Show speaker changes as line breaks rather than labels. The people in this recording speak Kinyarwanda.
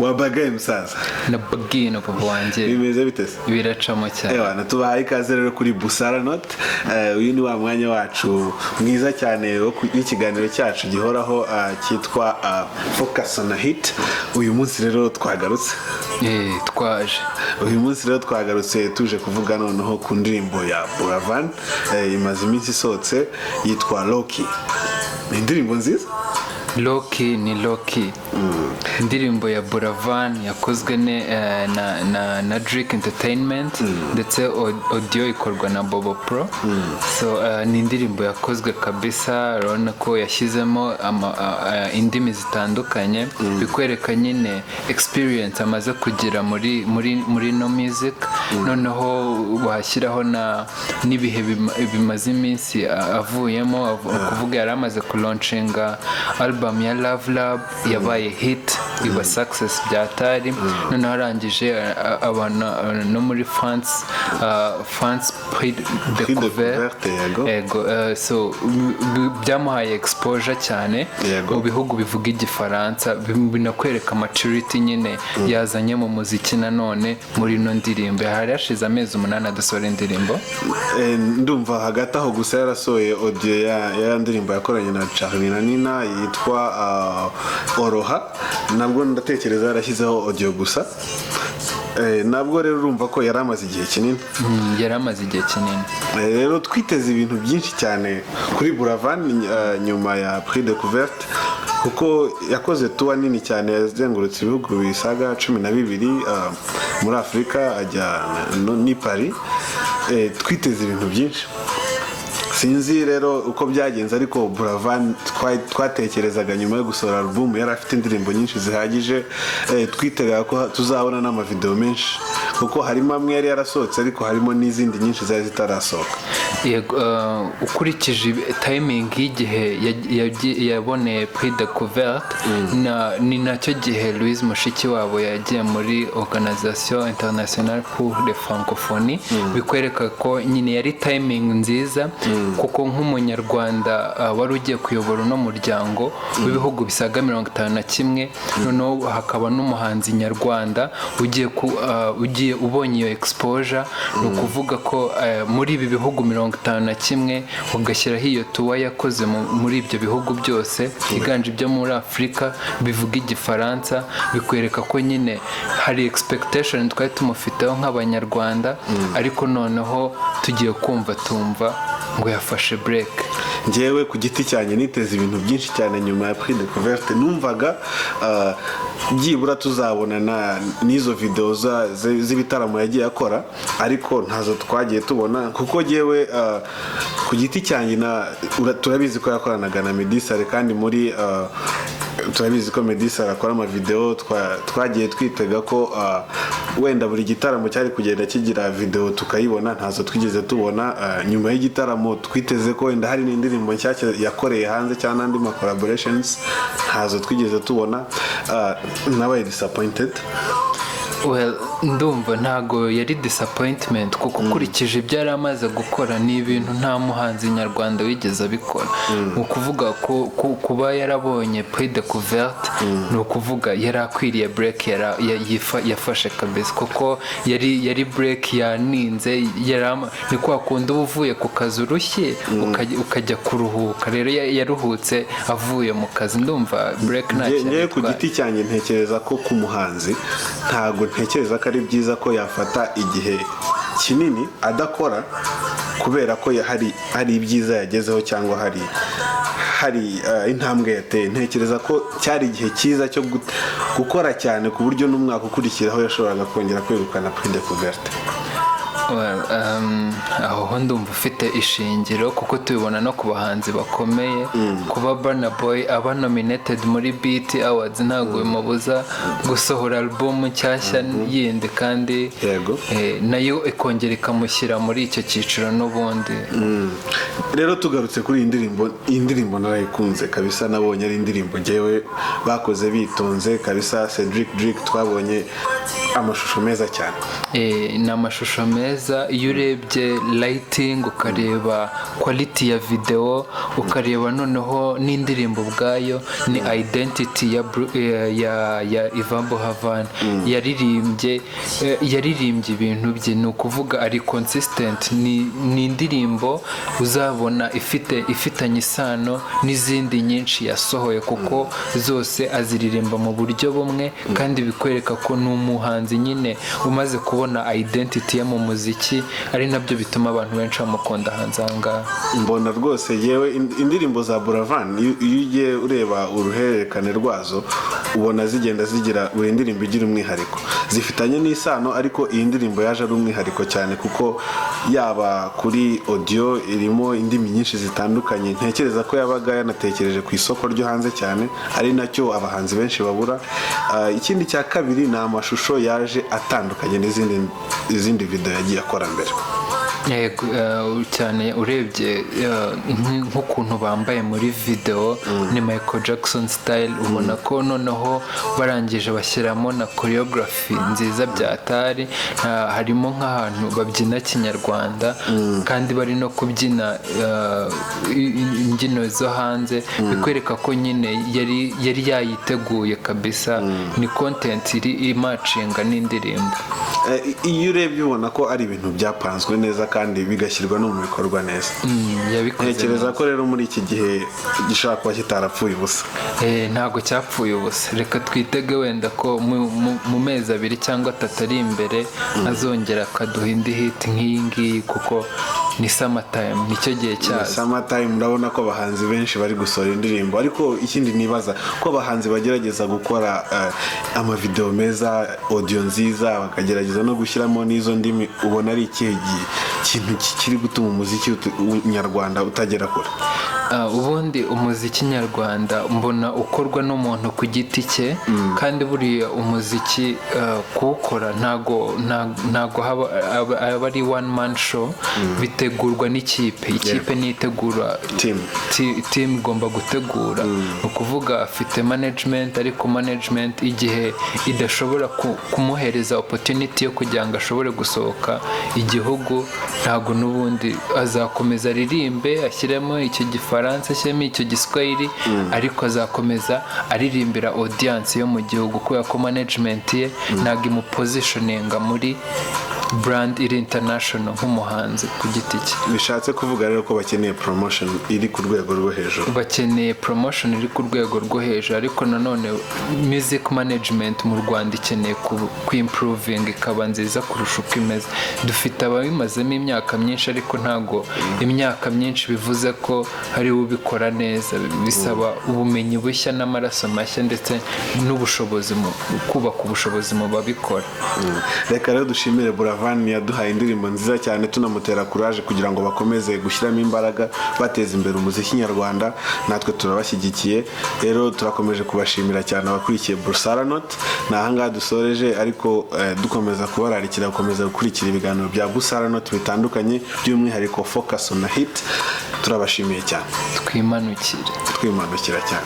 Wabagaye musaza.
Na bagino, papa wanjye.
Bimeze bite se?
Biracamo cyane.
Ewana, tubahaye ikaze rero kuri Busara Note. Uyu ni wa mwanya wacu mwiza cyane w'ikiganiro cyacu gihoraho, cyitwa Focus on a Hit. Uyu munsi rero twagarutse.
Twaje.
Uyu munsi rero twagarutse tuje kuvuga noneho ku ndirimbo ya Buravan, imaze iminsi isohotse, yitwa Loki. Ni indirimbo nziza.
Loki ni Loki, indirimbo ya Buravan yakozwe na Drake Entertainment, ndetse audio ikorwa na Bobo Pro. So ni indirimbo yakozwe kabisa, urabona ko yashyizemo indimi zitandukanye, bikwereka nyine experience amaze kugira muri no music. Noneho washyiraho na n'ibihe bimaze iminsi avuyemo, kuvuga yari amaze kulaunchinga album ya Love Lab, yabaye hit, iba success byatari. Noneho arangije abantu no muri France Prix
Prix
Découverte.
Découverte, yego.
Yego, so byamuhaye exposure cyane mu bihugu bivuga Igifaransa, binakwereka maturity nyine yazanye mu muziki. Nanone muri ino ndirimbo hari hashize amezi 8 adasohora indirimbo.
Ndumva hagati aho gusa yarasohoye audio ya ndirimbo yakoranye na Charly na Nina yitwa Oroha. Nabwo ndatekereza yarashyizeho audio gusa. Nabwo rero urumva ko yari amaze igihe kinini.
Yari amaze igihe kinini.
Rero twiteze ibintu byinshi cyane kuri Buravan nyuma ya Prix Découverte, kuko yakoze tour nini cyane, yazengurutse ibihugu bisaga 12 muri Afurika, ajya n'i Paris. Twiteze ibintu byinshi. Sinzi rero uko byagenze, ariko Buravan twatekerezaga nyuma yo gusohora album yari afite indirimbo nyinshi zihagije. Twitegaga ko tuzabona n'amavideo menshi, kuko harimo amwe yari yarasohotse, ariko harimo n'izindi nyinshi zari zitarasohoka.
Yego, ukurikije timing y'igihe yaboneye Prix Découverte, ni nacyo gihe Louise Mushikiwabo yagiye muri Organisation Internationale pour les Francophonies. Bikwereka ko nyine yari timing nziza, kuko nk'Umunyarwanda wari ugiye kuyobora uno muryango w'ibihugu bisaga 51, noneho hakaba n'umuhanzi nyarwanda ugiye ubonye iyo exposure, ni ukuvuga ko muri ibi bihugu 51, ugashyiraho iyo tour yakoze muri ibyo bihugu byose byiganje ibyo muri Afurika bivuga Igifaransa, bikwereka ko nyine hari expectation twari tumufiteho nk'Abanyarwanda. Ariko noneho tugiye kumva tumva ngo yafashe break.
Njyewe ku giti cyanjye niteze ibintu byinshi cyane nyuma ya Prix Découverte. Numvaga byibura tuzabona n'izo video z'ibitaramo yagiye akora, ariko ntazo twagiye tubona, kuko njyewe ku giti cyanjye turabizi ko yakoranaga na Meddy Saleh, kandi muri turabizi ko Meddy Saleh akora amavideo. Twagiye twitega ko wenda buri gitaramo cyari kugenda kigira video tukayibona, ntazo twigeze tubona. Nyuma y'igitaramo twiteze ko wenda hari n'indirimbo nshyashya yakoreye hanze cyangwa n'andi ma collaborations, ntazo twigeze tubona. Nabaye disappointed.
Well, ndumva ntago yari disappointment, kuko ukurikije ibyo yari amaze gukora ni ibintu nta muhanzi nyarwanda wigeze abikora. Ni ukuvuga ko kuba yarabonye Prix Découverte, ni ukuvuga yari akwiriye break yafashe kabisa, kuko yari break yaninze, ni kwa kundi uba uvuye ku kazi urushye, ukajya kuruhuka. Rero yaruhutse avuye mu kazi, ndumva break nta kintu
Ngewe ku
itwaye.
giti cyanjye ntekereza ko ku muhanzi ntabwo ntekereza ko ari byiza ko yafata igihe kinini adakora kubera ko hari ibyiza yagezeho cyangwa hari intambwe yateye. Ntekereza ko cyari igihe cyiza cyo gukora cyane, ku buryo n'umwaka ukurikiraho yashoboraga kongera kwegukana Prix Découverte.
Well, aho ho ndumva ufite ishingiro, kuko tubibona no ku bahanzi bakomeye. Kuba Burna Boy aba nominated muri BET Awards ntabwo bimubuza gusohora album nshyashya yindi kandi nayo ikongera ikamushyira muri icyo cyiciro n'ubundi.
Rero tugarutse kuri iyi ndirimbo, iyi ndirimbo narayikunze kabisa. Nabonye ari indirimbo ngewe bakoze bitonze kabisa. Cedric Drake twabonye amashusho meza cyane.
Ni amashusho meza. Iyo urebye lighting, ukareba quality ya video, ukareba noneho n'indirimbo ubwayo, ni identity ya Yvan Buravan. Yaririmbye ibintu bye, ni ukuvuga ari consistent. Ni indirimbo uzabona ifitanye isano n'izindi nyinshi yasohoye, kuko zose aziririmba mu buryo bumwe, kandi bikwereka ko ni umuhanzi nyine umaze kubona identity ye mu muziki, ari nabyo bituma abantu benshi bamukunda hanze aha ngaha.
Mbona rwose yewe indirimbo za Buravan, iyo ugiye ureba uruhererekane rwazo, ubona zigenda zigira, buri ndirimbo igira umwihariko, zifitanye n'isano, ariko iyi ndirimbo yaje ari umwihariko cyane, kuko yaba kuri audio irimo indimi nyinshi zitandukanye. Ntekereza ko yabaga yanatekereje ku isoko ryo hanze cyane, ari nacyo abahanzi benshi babura. Ikindi cya kabiri ni amashusho yaje atandukanye n'izindi izindi video yagiye akora mbere.
Yego, cyane. Urebye nk'ukuntu bambaye muri video, ni Michael Jackson style. Ubona ko noneho barangije bashyiramo na choreography nziza byatari. Harimo nk'ahantu babyina kinyarwanda kandi bari no kubyina imbyino zo hanze, bikwereka ko nyine yari yayiteguye kabisa. Ni content iri imatchinga n'indirimbo.
Iyo urebye ubona ko ari ibintu byapanzwe neza kandi bigashyirwa no mu bikorwa neza.
Yabikoze
Ntekereza ko rero muri iki gihe gishobora kuba kitarapfuye ubusa.
Ntabwo cyapfuye ubusa. Reka twitege wenda ko mu mezi 2 cyangwa 3 ari imbere azongera akaduha indi hit nk'iyi ngiyi, kuko ni summer time, nicyo gihe cyazo.
Summer time, urabona ko abahanzi benshi bari gusohora indirimbo. Ariko ikindi nibaza ko abahanzi bagerageza gukora amavideo meza, audio nziza, bakagerageza no gushyiramo n'izo ndimi, ubona ari ikihe kintu kiri gutuma umuziki nyarwanda utagera kure?
Ubundi umuziki nyarwanda mbona ukorwa n'umuntu ku giti cye, kandi buriya umuziki kuwukora ntago aba ari one man show. Bitegurwa n'ikipe. Ikipe niyo itegura.
Team.
Team igomba gutegura. Ni ukuvuga afite management, ariko management igihe idashobora kumuhereza opportunity yo kugira ngo ashobore gusohoka igihugu, ntabwo n'ubundi azakomeza aririmbe, ashyiremo icyo Gifaransa, ashyiremo icyo Giswahili, ariko azakomeza aririmbira audience yo mu gihugu, kubera ko management ye ntabwo imupositioninga muri brand iri international nk'umuhanzi ku giti cye.
Bishatse kuvuga rero ko bakeneye promotion iri ku rwego rwo hejuru.
Bakeneye promotion iri ku rwego rwo hejuru, ariko nanone music management mu Rwanda ikeneye kuimprovinga, ikaba nziza kurusha uko imeze. Dufite ababimazemo imyaka myinshi, ariko ntabwo imyaka myinshi bivuze ko hari ubikora neza. Bisaba ubumenyi bushya n'amaraso mashya, ndetse n'ubushobozi mu kubaka ubushobozi mu babikora.
Reka rero dushimire Buravan yaduhaye indirimbo nziza cyane, tunamutera courage kugira ngo bakomeze gushyiramo imbaraga bateza imbere umuziki nyarwanda. Natwe turabashyigikiye. Rero turakomeje kubashimira cyane abakurikiye Busara Note. Ni ahangaha dusoreje, ariko dukomeza kubararikira gukomeza gukurikira ibiganiro bya Busara Note bitandukanye, by'umwihariko Focus on a Hit. Turabashimiye cyane.
Twimanukire.
Twimanukira cyane.